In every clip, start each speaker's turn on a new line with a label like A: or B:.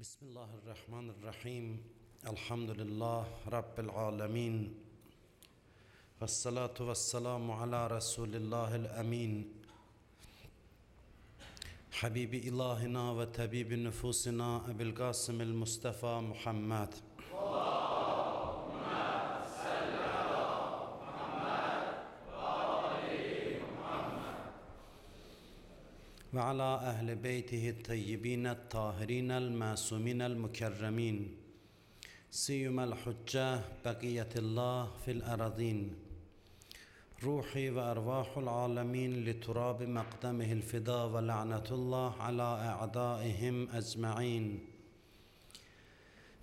A: Bismillahirrahmanirrahim. Elhamdülillah Rabbil alemin. Vessalatu vesselamu ala Resulillahil emin. Habibi ilahina ve tabibi nüfusina Ebil Kasımil Mustafa Muhammed. Ve ala ehli beytihi tayyibine tahirinel masuminel mükerremin. Siyumel hücceh bekiyetillah fil eradin. Ruhi ve ervahul alemin li turabi mekdemihil fida ve la'netullah ala a'daihim ecma'in.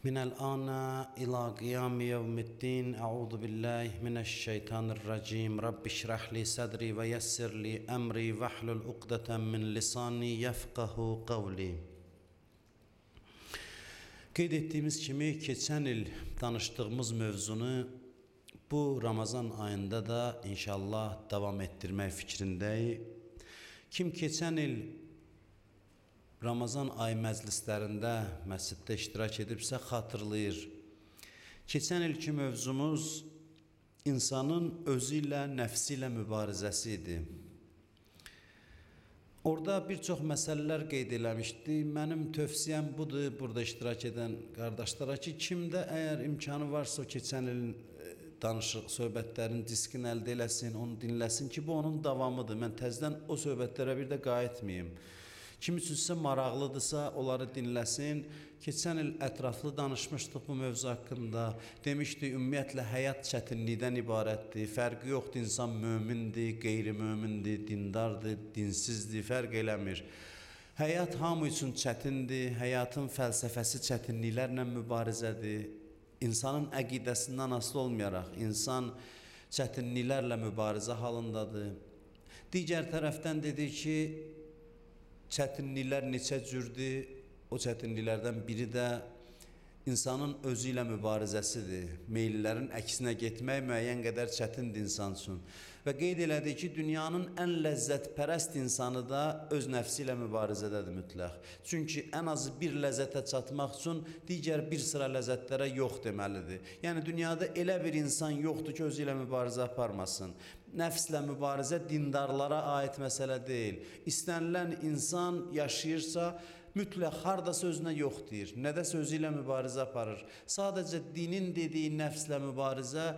A: Minel ana ila qiyam yevmiddin. Euzu billahi mineşşeytanirracim. Rabbi şrah li sadri ve yessir li emri vehlul ukdeten min lisani yefkahu kavli. Qeyd etdiyimiz kimi keçən il danışdığımız mövzunu bu Ramazan ayında da inşallah davam etdirmək fikrindəyik. Kim keçən il Ramazan ayı məclislərində məsciddə iştirak edibsə xatırlayır. Keçən ilki mövzumuz insanın özü ilə, nəfsi ilə mübarizəsi idi. Orada bir çox məsələlər qeyd eləmişdi. Mənim tövsiyəm budur burada iştirak edən qardaşlara ki, kimdə əgər imkanı varsa o keçən ilin danışıq söhbətlərin diskini əldə eləsin, onu dinləsin ki, bu onun davamıdır. Mən təzədən o söhbətlərə bir də qayıtmayım. Kim üçünsə maraqlıdırsa onları dinləsin. Keçən il ətraflı danışmışdıq bu mövzu haqqında. Demişdik, ümumiyyətlə həyat çətinlikdən ibarətdir. Fərqi yoxdur, insan mömindir, qeyri-mömindir, dindardır, dinsizdir, fərq eləmir. Həyat hamı üçün çətindir, həyatın fəlsəfəsi çətinliklərlə mübarizədir. İnsanın əqidəsindən asılı olmayaraq, insan çətinliklərlə mübarizə halındadır. Digər tərəfdən dedik ki, çətinliklər neçə cürdür? O çətinliklərdən biri də insanın özü ilə mübarizəsidir. Meyillərin əksinə getmək müəyyən qədər çətindir insan üçün. Və qeyd elədik ki, dünyanın ən ləzzətpərəst insanı da öz nəfsi ilə mübarizədədir mütləq. Çünki ən azı bir ləzzətə çatmaq üçün digər bir sıra ləzzətlərə yox deməlidir. Yəni dünyada elə bir insan yoxdur ki, özü ilə mübarizə aparmasın. Nəfslə mübarizə dindarlara aid məsələ deyil. İstənilən insan yaşayırsa, mütləq hardasa özünə yox deyir, nədəsə özü ilə mübarizə aparır. Sadəcə dinin dediyi nəfslə mübarizə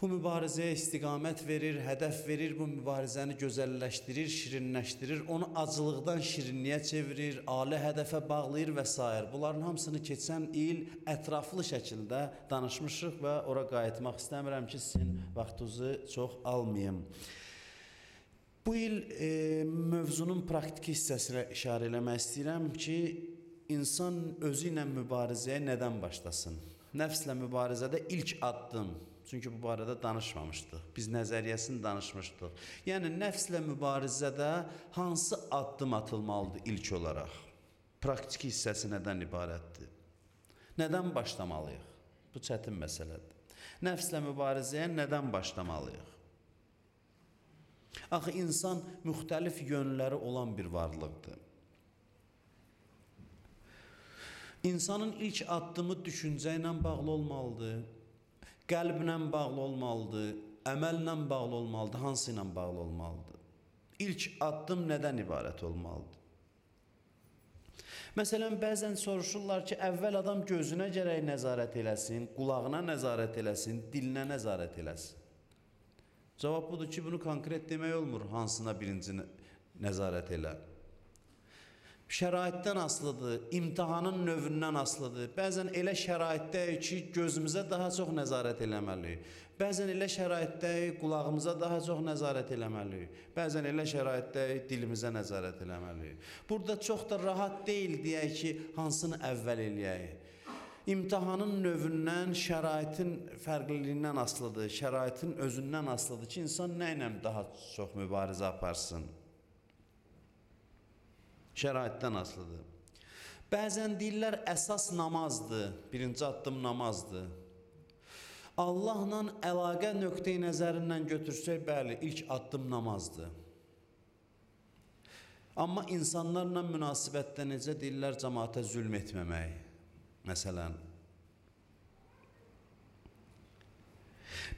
A: bu mübarizəyə istiqamət verir, hədəf verir, bu mübarizəni gözəlləşdirir, şirinləşdirir, onu acılıqdan şirinliyə çevirir, ali hədəfə bağlayır və s. Bunların hamısını keçən il ətraflı şəkildə danışmışıq və ora qayıtmaq istəmirəm ki, sizin vaxtınızı çox almayım. Bu il mövzunun praktiki hissəsinə işarə eləmək istəyirəm ki, insan özü ilə mübarizəyə nədən başlasın? Nəfslə mübarizədə ilk addım, çünki bu barədə danışmamışdıq, biz nəzəriyyəsini danışmışdıq. Yəni, nəfslə mübarizədə hansı addım atılmalıdır ilk olaraq? Praktiki hissəsi nədən ibarətdir? Nədən başlamalıyıq? Bu çətin məsələdir. Nəfslə mübarizəyə nədən başlamalıyıq? Axı, insan müxtəlif yönləri olan bir varlıqdır. İnsanın ilk addımı düşüncə ilə bağlı olmalıdır, qəlblə bağlı olmalıdır, əməllə bağlı olmalıdır, hansı ilə bağlı olmalıdır? İlk addım nədən ibarət olmalıdır? Məsələn, bəzən soruşurlar ki, əvvəl adam gözünə gərək nəzarət eləsin, qulağına nəzarət eləsin, dilinə nəzarət eləsin. Cavab budur ki, bunu konkret demək olmur, hansına birinci nəzarət elə. Şəraitdən asılıdır, imtahanın növündən asılıdır. Bəzən elə şəraitdəyik ki, gözümüzə daha çox nəzarət eləməliyik. Bəzən elə şəraitdəyik, qulağımıza daha çox nəzarət eləməliyik. Bəzən elə şəraitdəyik, dilimizə nəzarət eləməliyik. Burada çox da rahat deyil deyək ki, hansını əvvəl eləyək. İmtahanın növündən, şəraitin fərqliliyindən asılıdır, şəraitin özündən asılıdır ki, insan nə ilə daha çox mübarizə aparsın? Şəraitdən asılıdır. Bəzən deyirlər, əsas namazdır, birinci addım namazdır. Allahla əlaqə nöqteyi nəzərindən götürsək, bəli, ilk addım namazdır. Amma insanlarla münasibətdə necə deyirlər, cəmaata zülm etməmək, məsələn.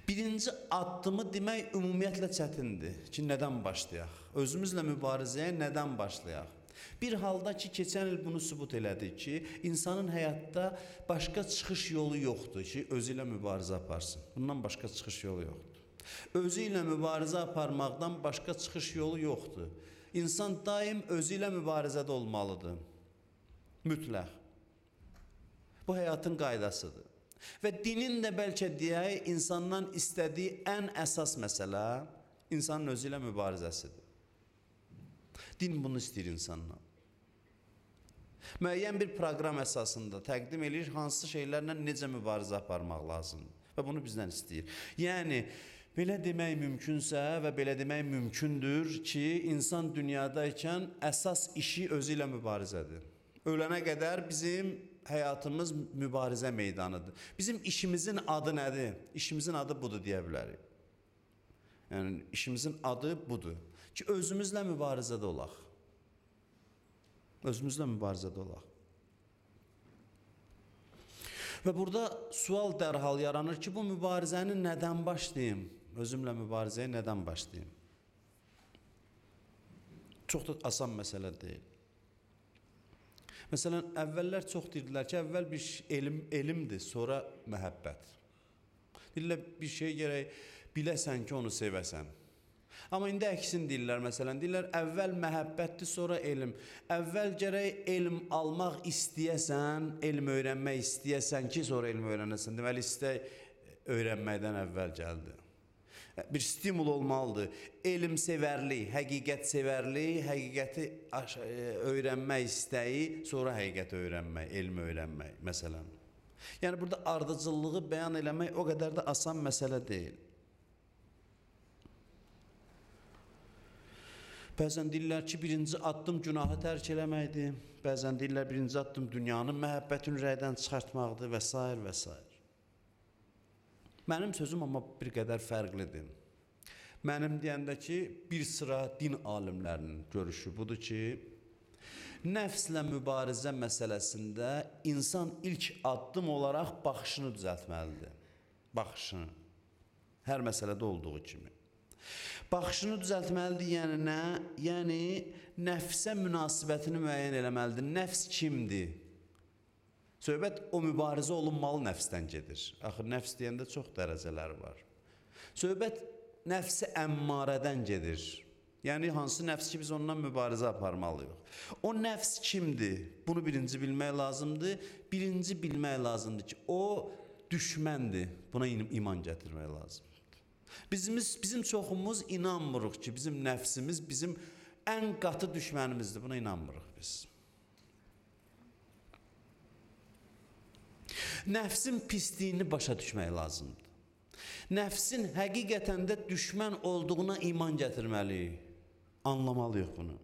A: Birinci addımı demək ümumiyyətlə çətindir ki, nədən başlayaq? Özümüzlə mübarizəyə nədən başlayaq? Bir halda ki, keçən il bunu sübut elədik ki, insanın həyatda başqa çıxış yolu yoxdur ki, özü ilə mübarizə aparsın. Bundan başqa çıxış yolu yoxdur. Özü ilə mübarizə aparmaqdan başqa çıxış yolu yoxdur. İnsan daim özü ilə mübarizədə olmalıdır. Mütləq. Bu həyatın qaydasıdır. Və dinin də bəlkə deyək, insandan istədiyi ən əsas məsələ insanın özü ilə mübarizəsidir. Din bunu istəyir insandan. Müəyyən bir proqram əsasında təqdim eləyir, hansı şeylərlə necə mübarizə aparmaq lazımdır. Və bunu bizdən istəyir. Yəni, belə demək mümkünsə və belə demək mümkündür ki, insan dünyadaykən əsas işi özü ilə mübarizədir. Ölənə qədər bizim həyatımız mübarizə meydanıdır. Bizim işimizin adı nədir? İşimizin adı budur deyə bilərik. Yəni, işimizin adı budur. Ki, özümüzlə mübarizədə olaq. Özümüzlə mübarizədə olaq. Və burada sual dərhal yaranır ki, bu mübarizəni nədən başlayım? Özümlə mübarizəyə nədən başlayım? Çox da asan məsələ deyil. Məsələn, əvvəllər çox deyirdilər ki, əvvəl bir elm, elmdir, sonra məhəbbət. Deyirlər, bir şey gərək biləsən ki, onu sevəsən. Amma indi əksin deyirlər, məsələn, deyirlər, əvvəl məhəbbətdir, sonra elm. Əvvəl gərək elm almaq istəyəsən, elm öyrənmək istəyəsən ki, sonra elm öyrənəsən. Deməli, istək öyrənməkdən əvvəl gəldi. Bir stimul olmalıdır. Elm sevərlik, həqiqət sevərlik, həqiqəti öyrənmək istəyi, sonra həqiqəti öyrənmək, elm öyrənmək, məsələn. Yəni, burada ardıcıllığı bəyan eləmək o qədər də asan məsələ deyil. Bəzən deyirlər ki, birinci addım günahı tərk eləməkdir. Bəzən deyirlər, birinci addım dünyanın məhəbbətini ürəkdən çıxartmaqdır və s. və s. Mənim sözüm amma bir qədər fərqlidir. Mənim deyəndə ki, bir sıra din alimlərinin görüşü budur ki, nəfslə mübarizə məsələsində insan ilk addım olaraq baxışını düzəltməlidir. Baxışını. Hər məsələdə olduğu kimi. Baxışını düzəltməlidir, yəni nə? Yəni, nəfsə münasibətini müəyyən eləməlidir. Nəfs kimdir? Söhbət o mübarizə olunmalı nəfsdən gedir. Axır, nəfs deyəndə çox dərəcələri var. Söhbət nəfsi əmmarədən gedir. Yəni, hansı nəfs ki, biz ondan mübarizə aparmalıyıq. O nəfs kimdir? Bunu birinci bilmək lazımdır. Birinci bilmək lazımdır ki, o düşməndir. Buna iman gətirmək lazımdır. Bizim çoxumuz inanmırıq ki, bizim nəfsimiz bizim ən qatı düşmənimizdir. Buna inanmırıq biz. Nəfsin pisliyini başa düşmək lazımdır. Nəfsin həqiqətən də düşmən olduğuna iman gətirməliyik. Anlamalıyıq bunu.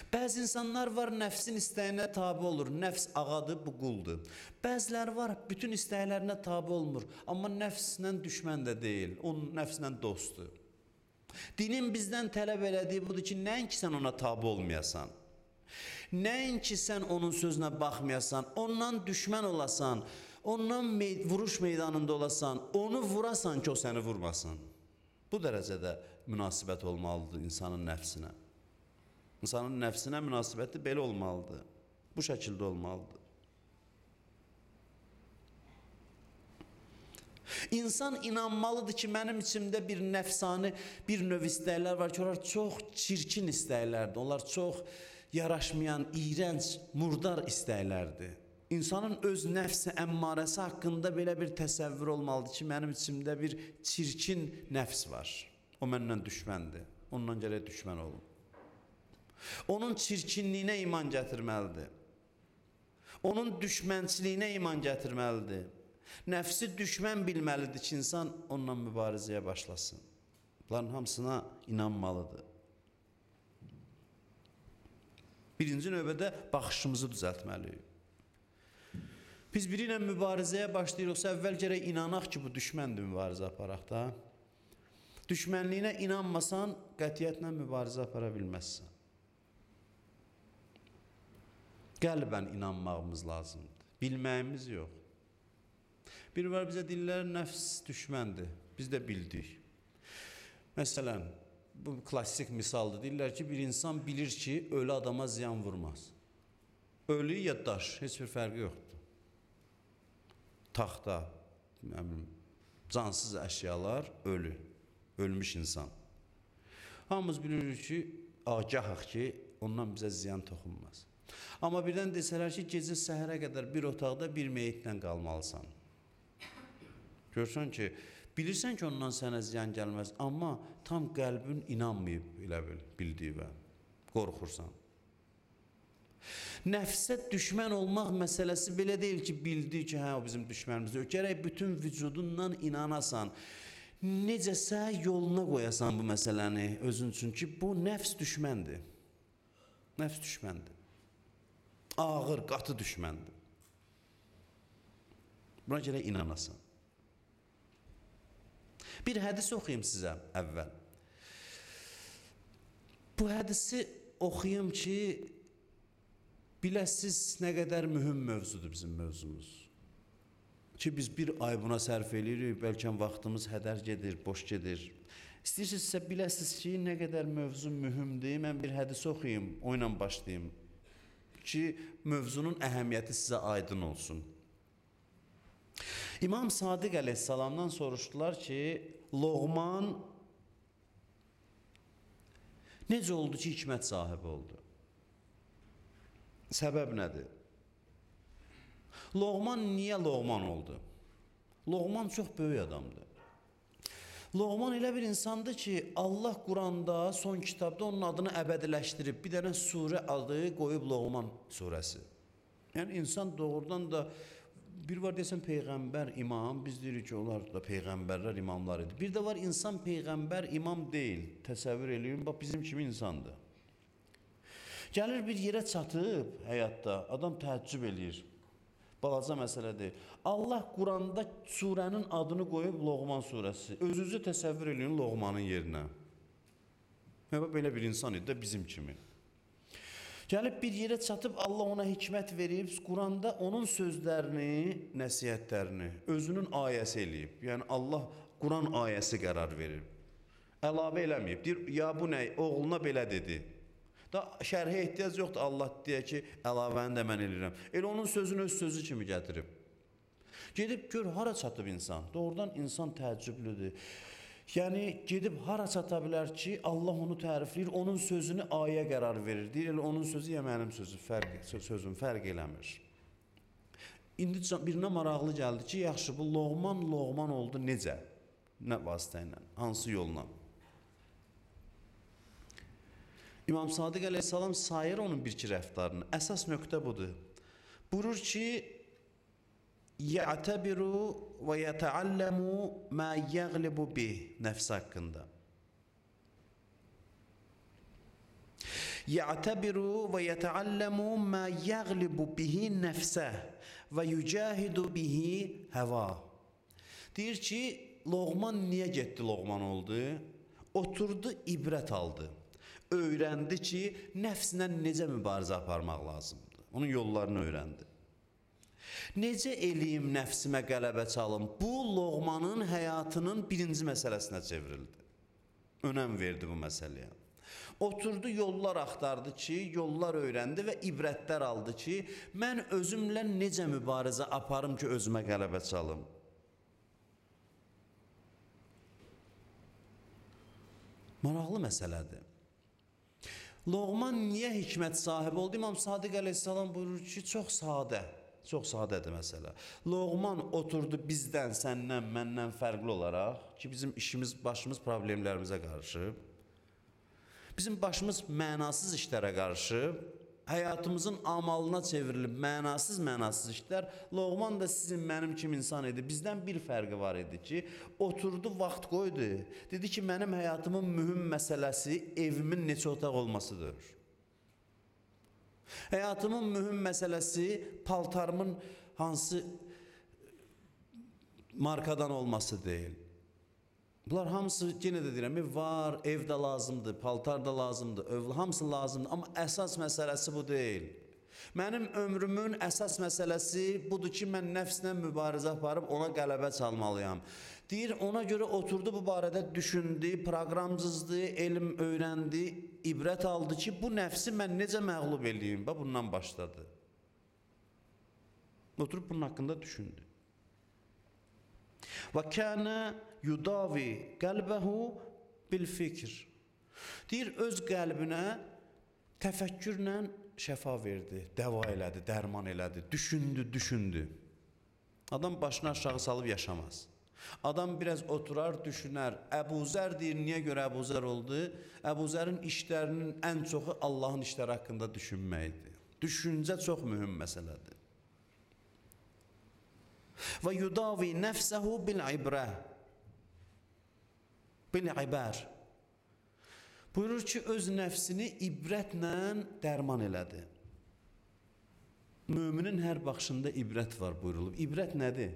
A: Bəzi insanlar var, nəfsin istəyinə tabi olur. Nəfs ağadır, bu quldur. Bəziləri var, bütün istəklərinə tabi olmur. Amma nəfslə düşmən də deyil, onun nəfslə dostdur. Dinin bizdən tələb elədiyi budur ki, nəinki sən ona tabi olmayasan, nəinki sən onun sözünə baxmayasan, ondan düşmən olasan, ondan vuruş meydanında olasan, onu vurasan ki, o səni vurmasın. Bu dərəcədə münasibət olmalıdır insanın nəfsinə. İnsanın nəfsinə münasibəti belə olmalıdır. Bu şəkildə olmalıdır. İnsan inanmalıdır ki, mənim içimdə bir nəfsani, bir növ istəklər var ki, onlar çox çirkin istəklərdir. Onlar çox yaraşmayan, iyrənc, murdar istəklərdir. İnsanın öz nəfsi əmmarəsi haqqında belə bir təsəvvür olmalıdır ki, mənim içimdə bir çirkin nəfs var. O məndən düşməndir. Ondan gərək düşmən olun. Onun çirkinliyinə iman gətirməlidir. Onun düşmənçiliyinə iman gətirməlidir. Nəfsi düşmən bilməlidir ki, insan onunla mübarizəyə başlasın. Bunların hamısına inanmalıdır. Birinci növbədə baxışımızı düzəltməliyik. Biz biri ilə mübarizəyə başlayırıqsa, əvvəl gərək inanaq ki, bu düşməndir mübarizə aparaq da. Düşmənliyinə inanmasan, qətiyyətlə mübarizə apara bilməzsən. Qəlbən inanmağımız lazımdır. Bilməyimiz yox. Bir var bizə deyirlər, nəfs düşməndir. Biz də bildik. Məsələn, bu klassik misaldır. Deyirlər ki, bir insan bilir ki, ölü adama ziyan vurmaz. Ölü ya daş, heç bir fərqi yoxdur. Taxta, nə bilim, cansız əşyalar, ölü, ölmüş insan. Hamımız bilirik ki, agahıq ki, ondan bizə ziyan toxunmaz. Amma birdən desələr ki, gecə səhərə qədər bir otaqda bir meyitlə qalmalısan. Görsən ki, bilirsən ki, ondan sənə ziyan gəlməz, amma tam qəlbin inanmayıb elə bil, bildiyivə, qorxursan. Nəfsə düşmən olmaq məsələsi belə deyil ki, bildi ki, hə, o bizim düşmənimizdir. Gərək bütün vücudunla inanasan, necəsə yoluna qoyasan bu məsələni özün üçün ki, bu nəfs düşməndir. Nəfs düşməndir. Ağır, qatı düşməndir. Buna gərək inanasan. Bir hədis oxuyum sizə əvvəl. Bu hədisi oxuyum ki, biləsiz nə qədər mühüm mövzudur bizim mövzumuz. Ki, biz bir ay buna sərf eləyirik, bəlkə vaxtımız hədər gedir, boş gedir. İstəyirsinizsə biləsiz ki, nə qədər mövzu mühümdür, mən bir hədis oxuyum, o ilə başlayım ki, mövzunun əhəmiyyəti sizə aydın olsun. İmam Sadiq əleyhissalamdan soruşdular ki, Loğman necə oldu ki, hikmət sahibi oldu? Səbəb nədir? Loğman niyə Loğman oldu? Loğman çox böyük adamdır. Loğman elə bir insandır ki, Allah Quranda, son kitabda onun adını əbədiləşdirib, bir dənə surə adı qoyub Loğman surəsi. Yəni, insan doğrudan da, bir var deyəsən peyğəmbər, imam, biz deyirik ki, onlar da peyğəmbərlər, imamlar idi. Bir də var insan peyğəmbər, imam deyil, təsəvvür eləyin, bax bizim kimi insandır. Gəlir bir yerə çatıb həyatda, adam təəccüb eləyir. Balaca məsələ deyil. Allah Quranda surənin adını qoyub Loğman surəsi. Özünüzü təsəvvür eləyin Loğmanın yerinə. Belə bir insan idi də bizim kimi. Gəlib bir yerə çatıb Allah ona hikmət verib, Quranda onun sözlərini, nəsihətlərini özünün ayəsi eləyib. Yəni Allah Quran ayəsi qərar verir. Əlavə eləməyib. Deyir, ya bu nə? Oğluna belə dedi. Da şərhə ehtiyac yoxdur Allah deyə ki, əlavəni də mən eləyirəm. Elə onun sözünü öz sözü kimi gətirib. Gedib gör hara çatıb insan. Doğrudan insan təəccüblüdür. Yəni gedib hara çata bilər ki, Allah onu tərifləyir, onun sözünü ayə qərar verir. Deyir, elə onun sözü ya mənim sözü, sözüm fərq eləmir. İndi birinə maraqlı gəldi ki, yaxşı bu Loğman Loğman oldu necə? Nə vasitə ilə, hansı yolla? İmam Sadiq əleyhissalam sayır onun bir iki rəftarını. Əsas nöqtə budur. Buyurur ki, Yə'təbiru və yətəalləmu mə yəğlibu bih nəfs haqqında. Yə'təbiru və yətəalləmu mə yəğlibu bihi nəfsə və yücahidu bihi həva. Deyir ki, Loğman niyə getdi, Loğman oldu? Oturdu, ibrət aldı. Öyrəndi ki, nəfslə necə mübarizə aparmaq lazımdır. Onun yollarını öyrəndi. Necə eləyim nəfsimə qələbə çalım? Bu, Loğmanın həyatının birinci məsələsinə çevrildi. Önəm verdi bu məsələyə. Oturdu, yollar axtardı ki, yollar öyrəndi və ibrətlər aldı ki, mən özümlə necə mübarizə aparım ki, özümə qələbə çalım? Maraqlı məsələdir. Loğman niyə hikmət sahibi oldu? İmam Sadiq əleyhissalam buyurur ki, çox sadə, çox sadədir məsələ. Loğman oturdu bizdən, səndən, məndən fərqli olaraq ki, bizim işimiz, başımız problemlərimizə qarışıb, bizim başımız mənasız işlərə qarışıb, həyatımızın amalına çevrilib mənasız işlər. Loğman da sizin mənim kimi insan idi. Bizdən bir fərqi var idi ki, oturdu, vaxt qoydu. Dedi ki, mənim həyatımın mühüm məsələsi evimin neçə otaq olmasıdır. Həyatımın mühüm məsələsi paltarımın hansı markadan olması deyil. Bunlar hamısı, yenə də deyirəm, var, ev də lazımdır, paltar da lazımdır, hamısı lazımdır. Amma əsas məsələsi bu deyil. Mənim ömrümün əsas məsələsi budur ki, mən nəfslə mübarizə aparıb ona qələbə çalmalıyam. Deyir, ona görə oturdu bu barədə düşündü, proqram cızdı, elm öyrəndi, ibrət aldı ki, bu nəfsi mən necə məğlub eləyim? Bax, bundan başladı. Oturub bunun haqqında düşündü. Və kənə yudavi qəlbəhu bil fikr. Deyir, öz qəlbinə təfəkkürlə şəfa verdi, dəva elədi, dərman elədi, düşündü, düşündü. Adam başını aşağı salıb yaşamaz. Adam biraz oturar, düşünər. Əbu Zər deyir, niyə görə Əbu Zər oldu? Əbu Zərin işlərinin ən çoxu Allahın işləri haqqında düşünməkdir. Düşüncə çox mühüm məsələdir. Və yudavi nəfsəhu bil ibrə. Bil ibər. Buyurur ki, öz nəfsini ibrətlə dərman elədi. Müminin hər baxışında ibrət var buyurulub. İbrət nədir?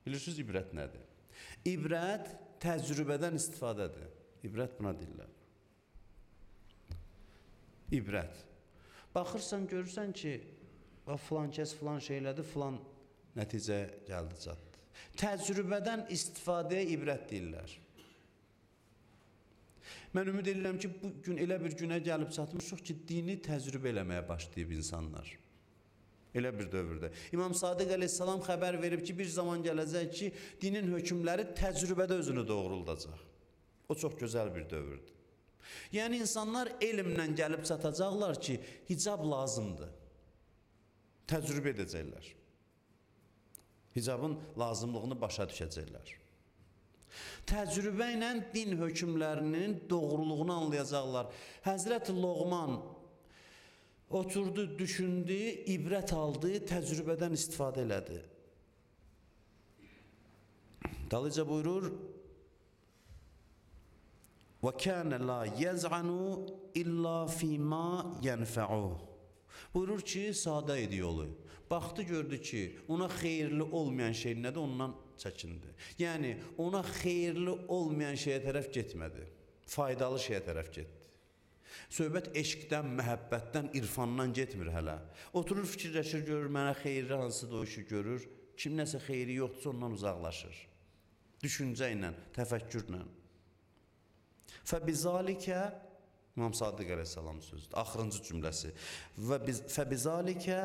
A: Bilirsiniz ibrət nədir? İbrət təcrübədən istifadədir. İbrət buna deyirlər. İbrət. Baxırsan, görürsən ki, filan kəs filan şey elədi, filan nəticə gəldi, çatdı. Təcrübədən istifadəyə ibrət deyirlər. Mən ümid edirəm ki, bu gün elə bir günə gəlib çatmışıq ki, dini təcrübə eləməyə başlayıb insanlar. Elə bir dövrdə. İmam Sadiq əleyhissalam xəbər verib ki, bir zaman gələcək ki, dinin hökmləri təcrübədə özünü doğruldacaq. O çox gözəl bir dövrdür. Yəni, insanlar elmlə gəlib çatacaqlar ki, hicab lazımdır. Təcrübə edəcəklər. Hicabın lazımlığını başa düşəcəklər. Təcrübə ilə din hökmlərinin doğruluğunu anlayacaqlar. Həzrət Loğman oturdu, düşündü, ibrət aldı, təcrübədən istifadə elədi. Dalıca buyurur: "Və kana la yaz'anu illa fima yanfa'u." Buyurur ki, sadə idi yolu. Baxdı, gördü ki, ona xeyirli olmayan şey nədir, ondan çəkindi. Yəni, ona xeyirli olmayan şeyə tərəf getmədi. Faydalı şeyə tərəf getdi. Söhbət eşqdən, məhəbbətdən, irfandan getmir hələ. Oturur, fikirləşir, görür, mənə xeyirli hansıdır o işi görür. Kim nəsə xeyri yoxdursa ondan uzaqlaşır. Düşüncə ilə, təfəkkürlə. Fəbizalikə, İmam Sadiq əleyhissalam sözüdür, axırıncı cümləsi. Və fəbizalikə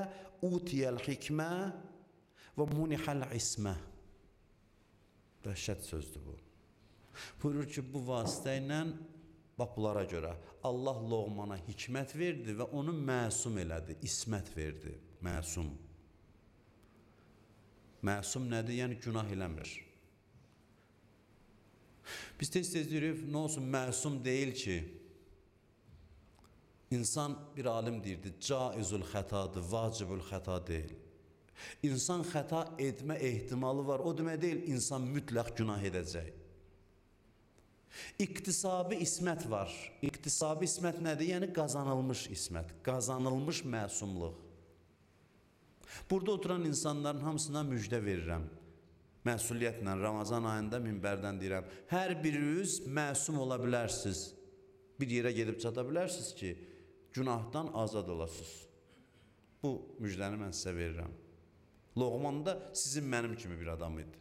A: utiyəl hikmə və munihəl ismə. Dəhşət sözdür bu. Buyurur ki, bu vasitə ilə, bax bunlara görə Allah Loğmana hikmət verdi və onu məsum elədi, ismət verdi, məsum. Məsum nədir? Yəni günah eləmir. Biz tez-tez deyirik, nə olsun, məsum deyil ki, İnsan, bir alim deyirdi, caizül xətadır, vacibül xəta deyil. İnsan xəta etmə ehtimalı var, o demək deyil, insan mütləq günah edəcək. İqtisabi ismət var. İqtisabi ismət nədir? Yəni qazanılmış ismət, qazanılmış məsumluq. Burada oturan insanların hamısına müjdə verirəm. Məsuliyyətlə Ramazan ayında minbərdən deyirəm, hər biriniz məsum ola bilərsiniz. Bir yerə gedib çata bilərsiniz ki, günahdan azad olasınız. Bu müjdəni mən sizə verirəm. Loğman da sizin mənim kimi bir adam idi.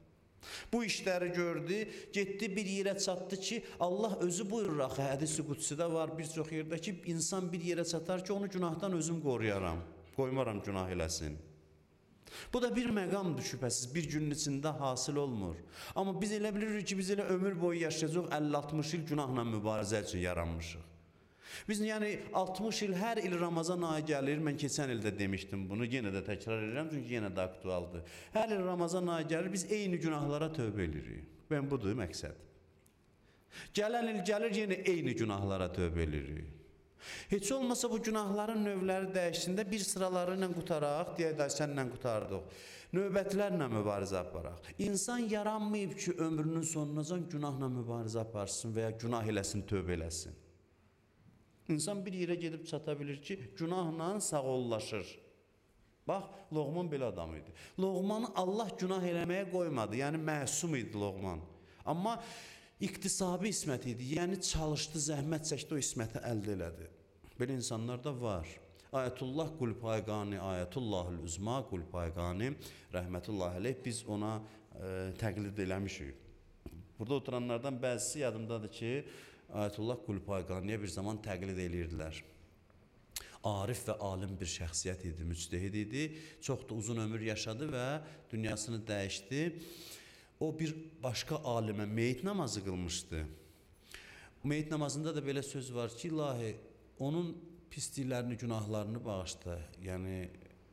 A: Bu işləri gördü, getdi bir yerə çatdı ki, Allah özü buyurur axı, hədis-i qudsidə var bir çox yerdə ki, insan bir yerə çatar ki, onu günahdan özüm qoruyaram, qoymaram günah eləsin. Bu da bir məqamdır şübhəsiz, bir günün içində hasil olmur. Amma biz elə bilirik ki, biz elə ömür boyu yaşayacaq, 50-60 il günahla mübarizə üçün yaranmışıq. Biz yəni 60 il, hər il Ramazan ayı gəlir, mən keçən ildə demişdim bunu, yenə də təkrar edirəm, çünki yenə də aktualdır. Hər il Ramazan ayı gəlir, biz eyni günahlara tövbə edirik. Ben budur məqsəd. Gələn il gəlir, yenə eyni günahlara tövbə edirik. Heç olmasa bu günahların növləri dəyişsində bir sıraları ilə qutaraq, deyək də sənlə qutardıq. Növbətlərlə mübarizə aparaq. İnsan yaranmayıb ki, ömrünün sonunacan günahla mübarizə aparsın və ya günah eləsin, tövbə eləsin. İnsan bir yerə gedib çata bilir ki, günahla sağollaşır. Bax, Loğman belə adam idi. Loğmanı Allah günah eləməyə qoymadı, yəni məsum idi Loğman. Amma İqtisabi ismət idi, yəni çalışdı, zəhmət çəkdi, o isməti əldə elədi. Belə insanlar da var. Ayətullah Qulpayqani, Ayətullahül Üzma Qulpayqani, rəhmətullahi əleyh, biz ona təqlid eləmişik. Burada oturanlardan bəzisi yadımdadır ki, Ayətullah Qulpayqaniyə bir zaman təqlid eləyirdilər. Arif və alim bir şəxsiyyət idi, müctehid idi. Çox da uzun ömür yaşadı və dünyasını dəyişdi. O bir başqa alimə meyit namazı qılmışdı. Meyit namazında da belə söz var ki, ilahi, onun pisliklərini, günahlarını bağışla. Yəni,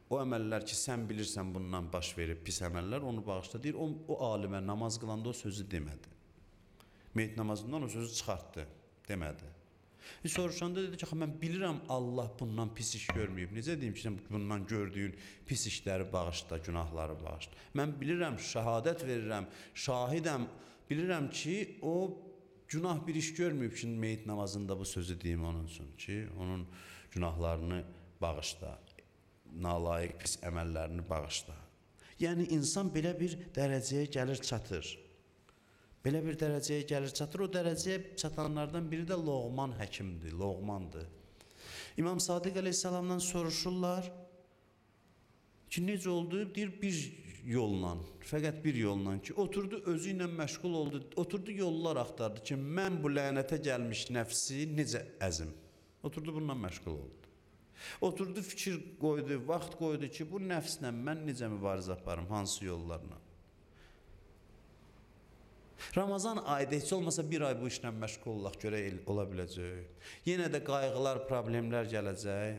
A: o əməllər ki, sən bilirsən bundan baş verib pis əməllər, onu bağışla. Deyir, o alimə namaz qılanda o sözü demədi. Meyit namazından o sözü çıxartdı, demədi. Soruşanda dedi ki, mən bilirəm Allah bundan pis iş görməyib. Necə deyim ki, sən bundan gördüyün pis işləri bağışla, günahları bağışla. Mən bilirəm, şəhadət verirəm, şahidəm, bilirəm ki, o günah bir iş görməyib ki, meyit namazında bu sözü deyim onun üçün ki, onun günahlarını bağışla, nalayiq pis əməllərini bağışla. Yəni, insan belə bir dərəcəyə gəlir, çatır. Belə bir dərəcəyə gəlir, çatır. O dərəcəyə çatanlardan biri də Loğman həkimdir, Loğmandır. İmam Sadiq əleyhissalamdan soruşurlar ki, necə oldu? Deyir, bir yolla, fəqət bir yolla ki, oturdu özü ilə məşğul oldu, oturdu yollar axtardı ki, mən bu lənətə gəlmiş nəfsi necə əzim? Oturdu bununla məşğul oldu. Oturdu fikir qoydu, vaxt qoydu ki, bu nəfslə mən necə mübarizə aparım, hansı yollarla? Ramazan ayda heç olmasa bir ay bu işlə məşğul olaq, görək ola biləcək. Yenə də qayğılar, problemlər gələcək,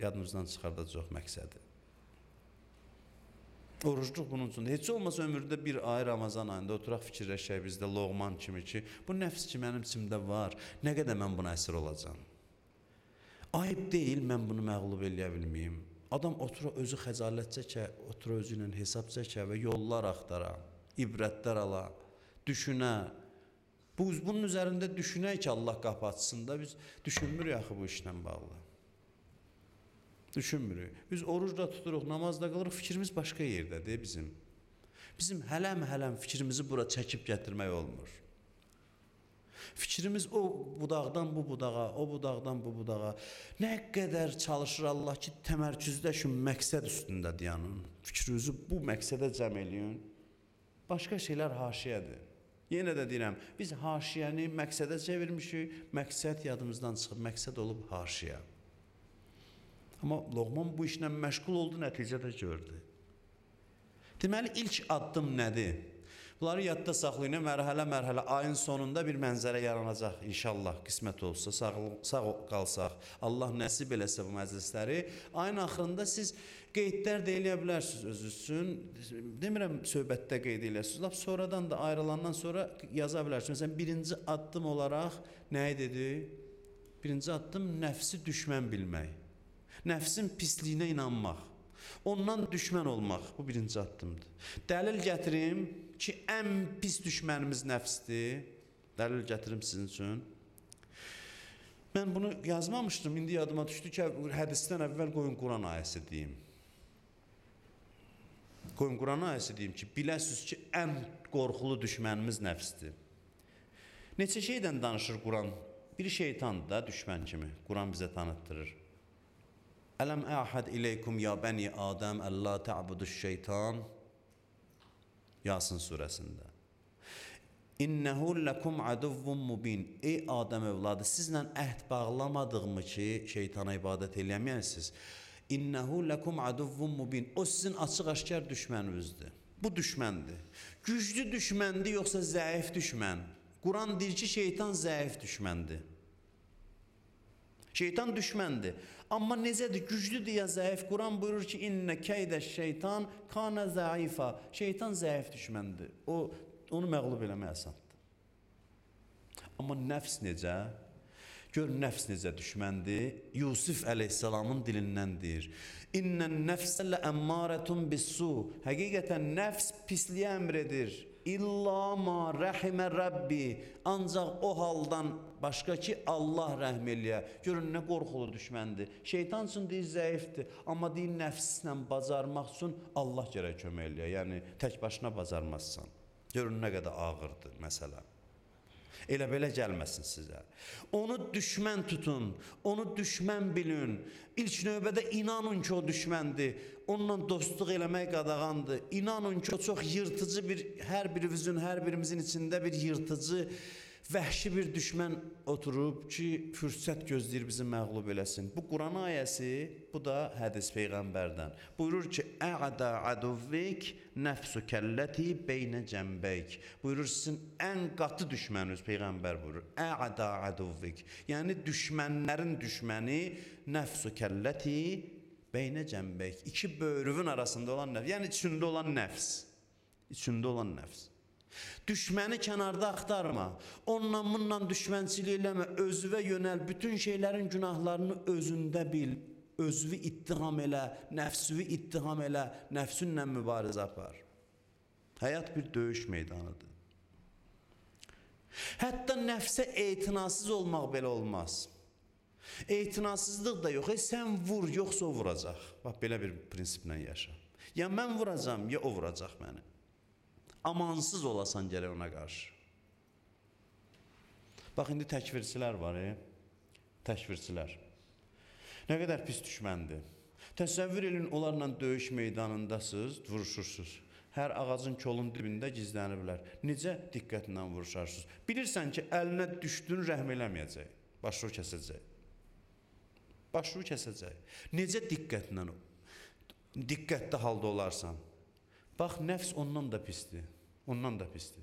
A: yadımızdan çıxardacaq məqsədi. Orucluq bunun üçün. Heç olmasa ömürdə bir ay Ramazan ayında oturaq fikirləşək bizdə Loğman kimi ki, bu nəfs ki mənim içimdə var, nə qədər mən buna əsir olacam? Ayıb deyil, mən bunu məğlub eləyə bilməyim. Adam otura özü xəcalət çəkə, otura özü ilə hesab çəkə və yollar axtara, ibrətlər ala, düşünə. Bunun üzərində düşünək ki, Allah qapı açsın da biz düşünmürük axı bu işlə bağlı. Düşünmürük. Biz oruc da tuturuq, namaz da qılırıq, fikrimiz başqa yerdədir bizim. Bizim hələm-hələm fikrimizi bura çəkib gətirmək olmur. Fikrimiz o budaqdan bu budağa, o budaqdan bu budağa. Nə qədər çalışır Allah ki, təmərküzləşin, məqsəd üstündə dayanın. Fikrinizi bu məqsədə cəm eləyin. Başqa şeylər haşiyədir. Yenə də deyirəm, biz haşiyəni məqsədə çevirmişik, məqsəd yadımızdan çıxıb, məqsəd olub haşiyə. Amma Loğman bu işlə məşğul oldu, nəticə də gördü. Deməli, ilk addım nədir? Bunları yadda saxlayın, mərhələ-mərhələ ayın sonunda bir mənzərə yaranacaq inşallah, qismət olsa, sağ qalsaq, Allah nəsib eləsə bu məclisləri. Ayın axırında siz qeydlər də eləyə bilərsiniz öz üçün. Demirəm, söhbətdə qeyd eləyəsiniz, lap sonradan da ayrılandan sonra yaza bilərsiniz. Məsələn, birinci addım olaraq nəyi dedi? Birinci addım nəfsi düşmən bilmək. Nəfsin pisliyinə inanmaq. Ondan düşmən olmaq, bu birinci addımdır. Dəlil gətirim ki, ən pis düşmənimiz nəfsdir. Dəlil gətirim sizin üçün. Mən bunu yazmamışdım, indi yadıma düşdü ki, hədisdən əvvəl qoyun Quran ayəsi deyim. Qoyun Quran ayəsi deyim ki, biləsiniz ki, ən qorxulu düşmənimiz nəfsdir. Neçə şeydən danışır Quran? Biri şeytandır da, düşmən kimi. Quran bizə tanıtdırır. Ələm əhəd iləykum ya bəni Adəm əllə tə'buduş şeytan. Yasin surəsində. İnnehu ləkum aduvvun mubin. Ey Adəm övladı, sizlə əhd bağlamadığımı ki, şeytana ibadət eləməyəsiniz. İnnehu ləkum aduvvun mubin. O sizin açıq-aşkar düşməninizdir. Bu düşməndir. Güclü düşməndir, yoxsa zəif düşmən? Quran deyir ki, şeytan zəif düşməndir. Şeytan düşməndir. Amma necədir? Güclüdür ya zəif? Quran buyurur ki, innə keydə şeytan kana zəifa. Şeytan zəif düşməndir. O, onu məğlub eləmək asandır. Amma nəfs necə? Gör, nəfs necə düşməndir? Yusuf əleyhissalamın dilindən deyir. İnnən nəfsə ləəmmarətun bissu. Həqiqətən nəfs pisliyə əmr edir. İlla ma rəhimə Rəbbi. Ancaq o haldan başqa ki, Allah rəhm eləyə. Görün, nə qorxulu düşməndir. Şeytan üçün deyir, zəifdir. Amma deyir, nəfslə bacarmaq üçün Allah gərək kömək eləyə. Yəni, tək başına bacarmazsan. Görün, nə qədər ağırdır məsələ. Elə belə gəlməsin sizə. Onu düşmən tutun, onu düşmən bilin. İlk növbədə inanın ki, o düşməndir. Onunla dostluq eləmək qadağandır. İnanın ki, o çox yırtıcı bir, hər birimizin, hər birimizin içində bir yırtıcı, vəhşi bir düşmən oturub ki, fürsət gözləyir bizi məğlub eləsin. Bu Quran ayəsi, bu da hədis Peyğəmbərdən. Buyurur ki, Ə'də aduvvik nəfsükəlləti beynə cəmbəyk. Buyurur, sizin ən qatı düşməniniz, Peyğəmbər buyurur. Ə'də aduvvik. Yəni, düşmənlərin düşməni nəfsükəlləti beynə cəmbəyk. İki böyrüvün arasında olan nəfs. Yəni, içində olan nəfs. İçində olan nəfs. Düşməni kənarda axtarma, onunla bununla düşmənçilik eləmə, özüvə yönəl, bütün şeylərin günahlarını özündə bil, özünü ittiham elə, nəfsini ittiham elə, nəfsünlə mübarizə apar. Həyat bir döyüş meydanıdır. Hətta nəfsə etinasız olmaq belə olmaz. Etinasızlıq da yox, sən vur, yoxsa o vuracaq. Bax, belə bir prinsiplə yaşa. Ya mən vuracam, ya o vuracaq məni. Amansız olasan gərək ona qarşı. Bax, indi təkvirçilər var, təkvirçilər. Nə qədər pis düşməndir. Təsəvvür edin, onlarla döyüş meydanındasınız, vuruşursunuz. Hər ağacın kolun dibində gizləniblər. Necə diqqətlə vuruşarsınız? Bilirsən ki, əlinə düşdüyün rəhm eləməyəcək, başını kəsəcək. Başını kəsəcək. Necə diqqətlə, diqqətli halda olarsan? Bax, nəfs ondan da pisdir. Ondan da pisdir.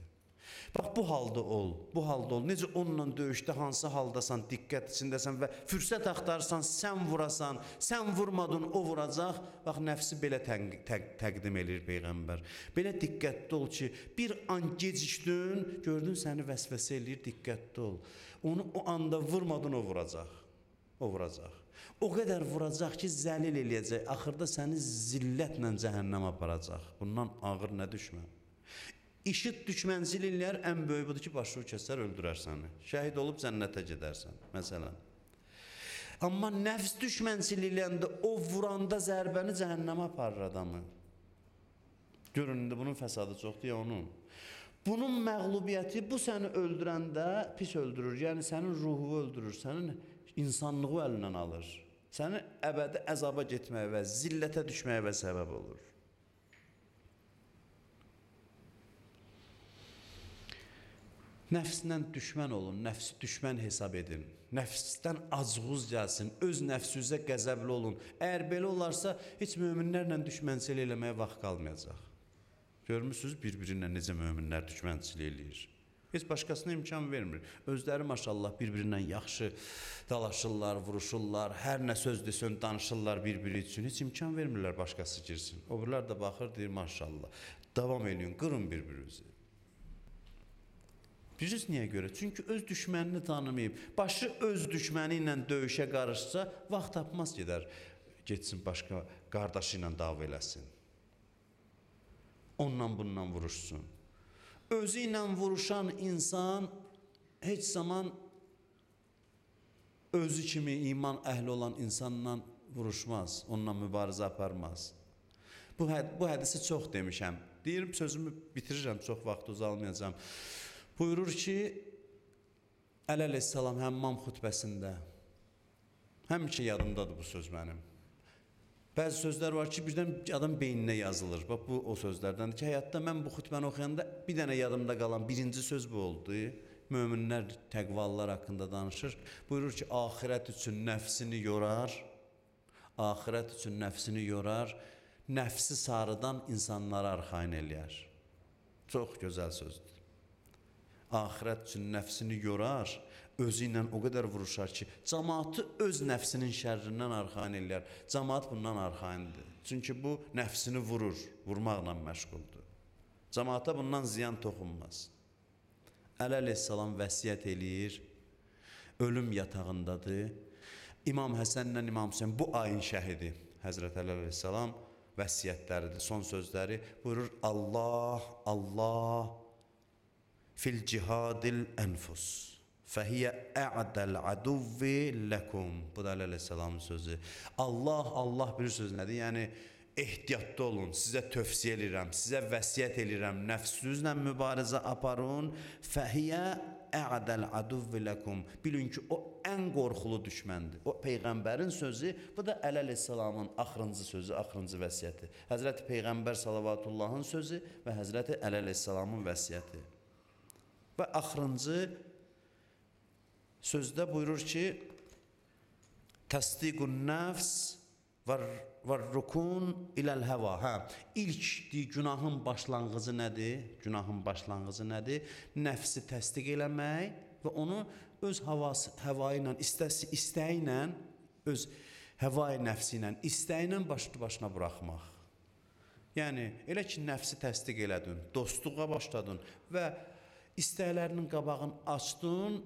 A: Bax, bu halda ol, bu halda ol. Necə onunla döyüşdə hansı haldasan, diqqət içindəsən və fürsət axtarsan, sən vurasan, sən vurmadın, o vuracaq. Bax, nəfsi belə təqdim eləyir Peyğəmbər. Belə diqqətli ol ki, bir an gecikdin, gördün səni vəsvəsə eləyir, diqqətli ol. Onu o anda vurmadın, o vuracaq. O vuracaq. O qədər vuracaq ki, zəlil eləyəcək. Axırda səni zillətlə cəhənnəm aparacaq. Bundan ağır nə düşmən? İşid düşmənçilik eləyər, ən böyük budur ki, başını kəsər, öldürər səni. Şəhid olub cənnətə gedərsən, məsələn. Amma nəfs düşmənçilik eləyəndə, o vuranda zərbəni cəhənnəmə aparır adamı. Görün, indi bunun fəsadı çoxdur ya onun. Bunun məğlubiyyəti, bu səni öldürəndə pis öldürür. Yəni, sənin ruhu öldürür, sənin insanlığı əlindən alır. Səni əbədi əzaba getməyə və zillətə düşməyə və səbəb olur. Nəfslə düşmən olun, nəfsi düşmən hesab edin. Nəfsdən acığız gəlsin, öz nəfsinizə qəzəbli olun. Əgər belə olarsa, heç möminlərlə düşmənçilik eləməyə vaxt qalmayacaq. Görmürsünüz, bir-birinlə necə möminlər düşmənçilik eləyir. Heç başqasına imkan vermir. Özləri maşallah bir-birindən yaxşı dalaşırlar, vuruşurlar, hər nə söz desən danışırlar bir-biri üçün. Heç imkan vermirlər başqası girsin. O birilər də baxır, deyir maşallah. Davam eləyin, qırın bir-birinizi. Bilirsiniz niyə görə? Çünki öz düşmənini tanımayıb. Başı öz düşməni ilə döyüşə qarışsa, vaxt tapmaz gedər, getsin başqa qardaşı ilə dava eləsin. Onunla bununla vuruşsun. Özü ilə vuruşan insan heç zaman özü kimi iman əhli olan insanla vuruşmaz, onunla mübarizə aparmaz. Bu hədisi çox demişəm. Deyirəm, sözümü bitirirəm, çox vaxt uzalmayacağam. Buyurur ki, Əli əleyhissalam Həmmam xutbəsində, həmişə yadımdadır bu söz mənim. Bəzi sözlər var ki, birdən adam beyninə yazılır. Bax, bu o sözlərdəndir ki, həyatda mən bu xutbəni oxuyanda bir dənə yadımda qalan birinci söz bu oldu. Möminlər, təqvalılar haqqında danışır. Buyurur ki, axirət üçün nəfsini yorar, axirət üçün nəfsini yorar, nəfsi sarıdan insanlara arxayın eləyər. Çox gözəl sözdür. Axirət üçün nəfsini yorar, özü ilə o qədər vuruşar ki, cəmaatı öz nəfsinin şərrindən arxayın eləyər. Cəmaat bundan arxayındır. Çünki bu nəfsini vurur, vurmaqla məşğuldur. Cəmaata bundan ziyan toxunmaz. Əli əleyhissalam vəsiyyət eləyir, ölüm yatağındadır. İmam Həsənlə İmam Hüseyn bu ayın şəhidi, Həzrət Əli əleyhissalam vəsiyyətləridir, son sözləri buyurur, Allah, Allah, fil cihadil ənfus, fəhiyyə ə'dəl aduvvi ləkum. Bu da Əli əleyhissalamın sözü. Allah, Allah bir söz nədir? Yəni, ehtiyatlı olun, sizə tövsiyə eləyirəm, sizə vəsiyyət eləyirəm, nəfsinizlə mübarizə aparın. Fəhiyyə ə'dəl aduvvi ləkum. Bilin ki, o ən qorxulu düşməndir. O Peyğəmbərin sözü, bu da Əli əleyhissalamın axırıncı sözü, axırıncı vəsiyyəti. Həzrəti Peyğəmbər salavatullahın sözü və Həzrəti Əli əleyhissalamın vəsiyyəti. Və axırıncı sözdə buyurur ki, təsdiqun nəfs var rukun iləl həva. Hə, ilk günahın başlanğıcı nədir? Günahın başlanğıcı nədir? Nəfsi təsdiq eləmək və onu öz havası, həva ilə, istəyi ilə, öz həvai nəfsi ilə, istəyi ilə başlı başına buraxmaq. Yəni, elə ki, nəfsi təsdiq elədin, dostluğa başladın və istəklərinin qabağını açdın,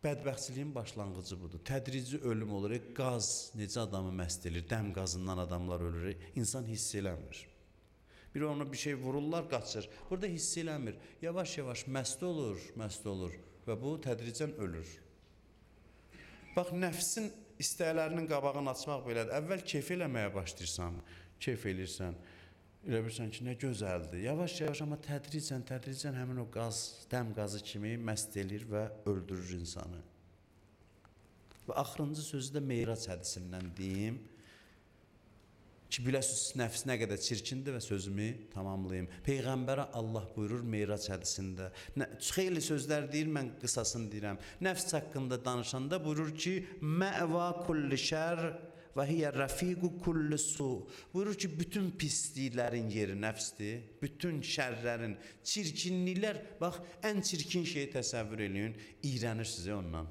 A: bədbəxtçiliyin başlanğıcı budur. Tədrici ölüm olur. Qaz necə adamı məst edir? Dəm qazından adamlar ölür. İnsan hiss eləmir. Bir ona bir şey vururlar, qaçır. Burada hiss eləmir. Yavaş-yavaş məst olur, məst olur və bu tədricən ölür. Bax, nəfsin istəklərinin qabağını açmaq belədir. Əvvəl keyf eləməyə başlayırsan, keyf eləyirsən. Elə bilirsən ki, nə gözəldir. Yavaş-yavaş, amma tədricən, tədricən həmin o qaz, dəm qazı kimi məst eləyir və öldürür insanı. Və axırıncı sözü də Meyrac hədisindən deyim ki, biləsiniz, nəfs nə qədər çirkindir və sözümü tamamlayım. Peyğəmbərə Allah buyurur Meyrac hədisində. Xeyli sözlər deyir, mən qısasını deyirəm. Nəfs haqqında danışanda buyurur ki, məva kulli şər və hiyə rəfiqu kulli su. Buyurur ki, bütün pisliklərin yeri nəfsdir, bütün şərlərin, çirkinliklər, bax, ən çirkin şeyi təsəvvür eləyin, iyrənirsiniz ondan.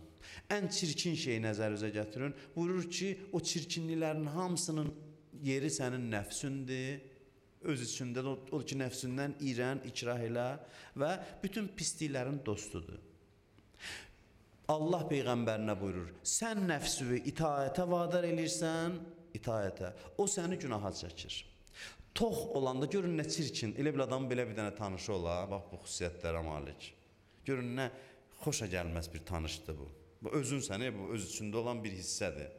A: Ən çirkin şeyi nəzərinizə gətirin. Buyurur ki, o çirkinliklərin hamısının yeri sənin nəfsündir, öz içində də o ki, nəfsindən iyrən, ikrah elə və bütün pisliklərin dostudur. Allah Peyğəmbərinə buyurur, sən nəfsini itaətə vadar eləyirsən, itaətə, o səni günaha çəkir. Tox olanda, görün nə çirkin, elə bir adam belə bir dənə tanışı ola, bax bu xüsusiyyətlərə malik. Görün nə xoşa gəlməz bir tanışdır bu. Bu özün səni, bu öz içində olan bir hissədir.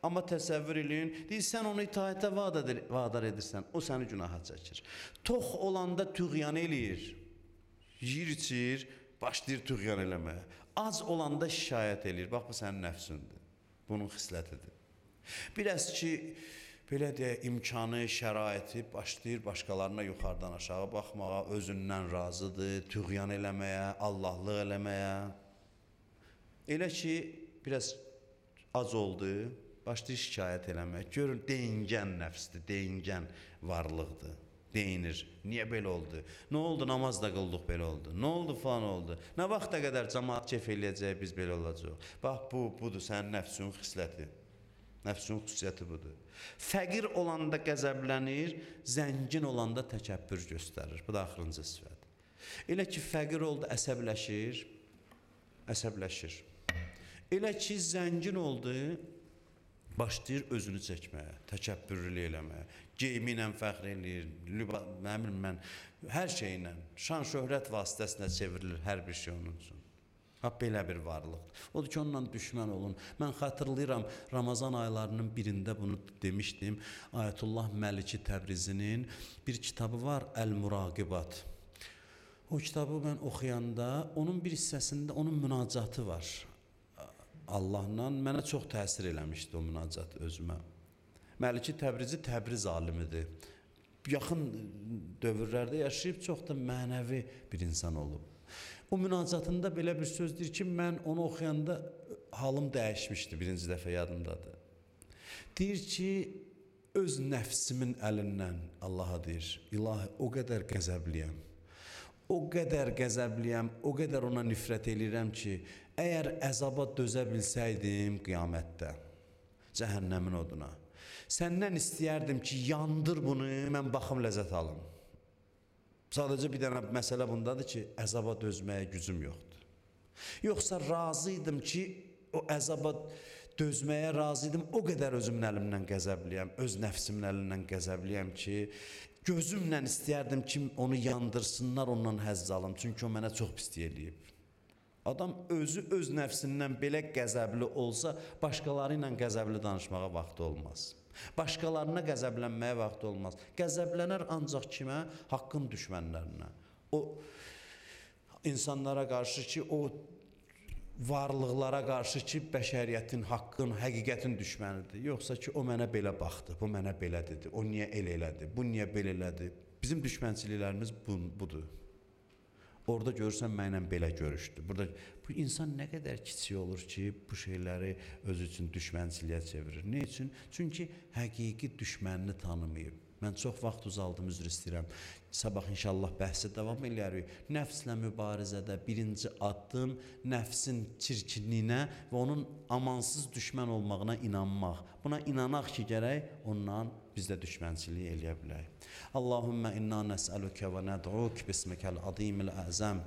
A: Amma təsəvvür eləyin, deyir, sən onu itaətə vadar edirsən, o səni günaha çəkir. Tox olanda tüğyan eləyir, yiyir, içir, başlayır tüğyan eləməyə. Az olanda şikayət eləyir. Bax, bu sənin nəfsündür. Bunun xislətidir. Biraz ki, belə deyək, imkanı, şəraiti başlayır başqalarına yuxarıdan aşağı baxmağa, özündən razıdır, tüğyan eləməyə, Allahlıq eləməyə. Elə ki, biraz az oldu, başlayır şikayət eləməyə. Görün, deyingən nəfsdir, deyingən varlıqdır. Deyinir. Niyə belə oldu? Nə oldu? Namaz da qıldıq belə oldu. Nə oldu? Falan oldu. Nə vaxta qədər cəmaat kef eləyəcək, biz belə olacaq. Bax, bu, budur sənin nəfsün xisləti. Nəfsün xüsusiyyəti budur. Fəqir olanda qəzəblənir, zəngin olanda təkəbbür göstərir. Bu da axırıncı sifət. Elə ki, fəqir oldu, əsəbləşir, əsəbləşir. Elə ki, zəngin oldu, başlayır özünü çəkməyə, təkəbbürlü eləməyə, geyimi ilə fəxr eləyir, nə bilim mən, hər şeylə, şan şöhrət vasitəsinə çevrilir hər bir şey onun üçün. Ha, belə bir varlıqdır. Odur ki, onunla düşmən olun. Mən xatırlayıram, Ramazan aylarının birində bunu demişdim. Ayətullah Məliki Təbrizinin bir kitabı var, Əl-Muraqibat. O kitabı mən oxuyanda, onun bir hissəsində onun münacatı var. Allahla mənə çox təsir eləmişdi o münacat özümə. Məliki Təbrizi Təbriz alimidir. Yaxın dövrlərdə yaşayıb, çox da mənəvi bir insan olub. O münacatında belə bir söz deyir ki, mən onu oxuyanda halım dəyişmişdi, birinci dəfə yadımdadır. Deyir ki, öz nəfsimin əlindən Allaha deyir, ilahi o qədər qəzəbliyəm, o qədər qəzəbliyəm, o qədər ona nifrət eləyirəm ki, əgər əzaba dözə bilsəydim qiyamətdə, cəhənnəmin oduna, səndən istəyərdim ki, yandır bunu, mən baxım ləzzət alım. Sadəcə bir dənə məsələ bundadır ki, əzaba dözməyə gücüm yoxdur. Yoxsa razı idim ki, o əzaba dözməyə razı idim, o qədər özümün əlimdən qəzəbliyəm, öz nəfsimin əlindən qəzəbliyəm ki, gözümlə istəyərdim ki, onu yandırsınlar, ondan həzz alım. Çünki o mənə çox pislik eləyib. Adam özü öz nəfsindən belə qəzəbli olsa, başqaları ilə qəzəbli danışmağa vaxtı olmaz. Başqalarına qəzəblənməyə vaxtı olmaz. Qəzəblənər ancaq kimə? Haqqın düşmənlərinə. O insanlara qarşı ki, o varlıqlara qarşı ki, bəşəriyyətin, haqqın, həqiqətin düşmənidir. Yoxsa ki, o mənə belə baxdı, bu mənə belə dedi, o niyə elə elədi, bu niyə belə elədi. Bizim düşmənçiliklərimiz budur. Orada görürsən mənlə belə görüşdü. Burada bu insan nə qədər kiçik olur ki, bu şeyləri özü üçün düşmənçiliyə çevirir. Nə üçün? Çünki həqiqi düşmənini tanımayıb. Mən çox vaxt uzaldım, üzr istəyirəm. Sabah inşallah bəhsə davam eləyərik. Nəfslə mübarizədə birinci addım nəfsin çirkinliyinə və onun amansız düşmən olmağına inanmaq. Buna inanaq ki, gərək ondan biz də düşmənçilik eləyə bilək. Allahümmə inna nəsəlükə və nəd'uk bismikəl azimil əzəm.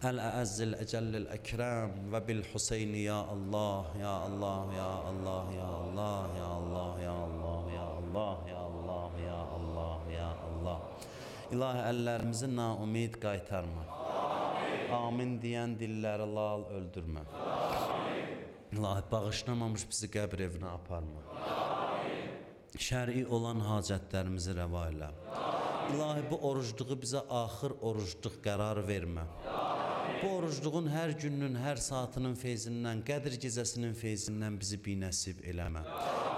A: Əl-əəzzil əcəllil əkrəm və bil-Hüseyni ya Allah, ya Allah, ya Allah, ya Allah, ya Allah, ya Allah, ya Allah, ya Allah, ya Allah, ya Allah. İlahi əllərimizi naümid qaytarma. Amin. Amin deyən dilləri lal öldürmə. Amin. İlahi bağışlamamış bizi qəbr evinə aparma. Amin. Şər'i olan hacətlərimizi rəva elə. Amin. İlahi bu orucluğu bizə axır orucluq qərar vermə. Amin. Bu orucluğun hər gününün, hər saatının feyzindən, Qədir gecəsinin feyzindən bizi binəsib eləmə.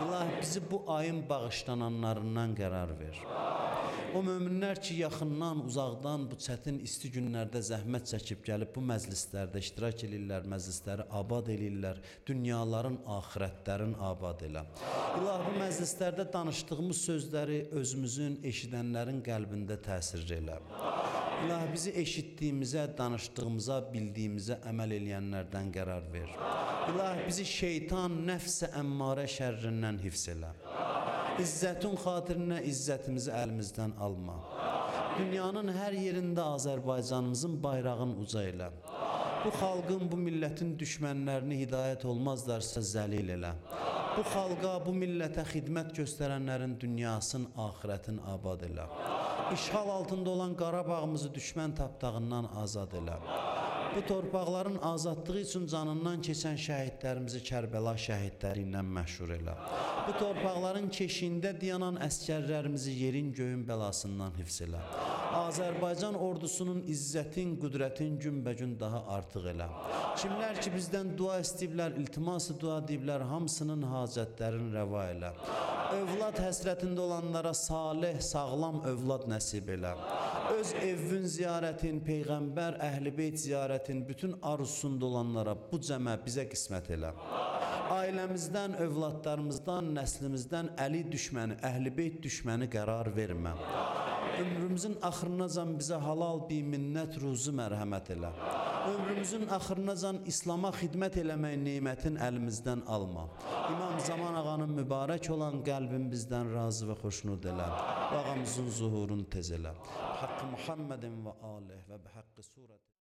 A: İlahi bizi bu ayın bağışlananlarından qərar ver. O möminlər ki, yaxından, uzaqdan bu çətin isti günlərdə zəhmət çəkib gəlib bu məclislərdə iştirak eləyirlər, məclisləri abad eləyirlər, dünyaların, axirətlərin abad elə. İlahi bu məclislərdə danışdığımız sözləri özümüzün, eşidənlərin qəlbində təsir elə. İlahi bizi eşitdiyimizə, danışdığımıza, bildiyimizə əməl eləyənlərdən qərar ver. İlahi bizi şeytan, nəfs-i əmmarə şərrindən hifz elə. İzzətin xatirinə izzətimizi əlimizdən alma. Dünyanın hər yerində Azərbaycanımızın bayrağını uca elə. Bu xalqın, bu millətin düşmənlərini hidayət olmazlarsa zəlil elə. Bu xalqa, bu millətə xidmət göstərənlərin dünyasın, axirətin abad elə. İşğal altında olan Qarabağımızı düşmən tapdağından azad elə. Bu torpaqların azadlığı üçün canından keçən şəhidlərimizi Kərbəla şəhidləri ilə məşhur elə. Bu torpaqların keşiyində dayanan əsgərlərimizi yerin göyün bəlasından hifz elə. Azərbaycan ordusunun izzətin, qüdrətin günbəgün daha artıq elə. Kimlər ki bizdən dua istəyiblər, iltiması dua deyiblər, hamısının hacətlərini rəva elə. Övlad həsrətində olanlara salih, sağlam övlad nəsib elə. Öz evin ziyarətin, Peyğəmbər, Əhl-i Beyt ziyarətin bütün arzusunda olanlara bu cəmə bizə qismət elə. Ailəmizdən, övladlarımızdan, nəslimizdən Əli düşməni, Əhl-i Beyt düşməni qərar vermə. Ömrümüzün axırınacan bizə halal, biminnət, ruzu mərhəmət elə. Ömrümüzün axırınacan İslama xidmət eləmək nemətin əlimizdən alma. İmam Zaman ağanın mübarək olan qəlbin bizdən razı və xoşnud elə. Və ağamızın zuhurunu tez elə. Haqqı Muhammedin və alih və bihaqqı surət.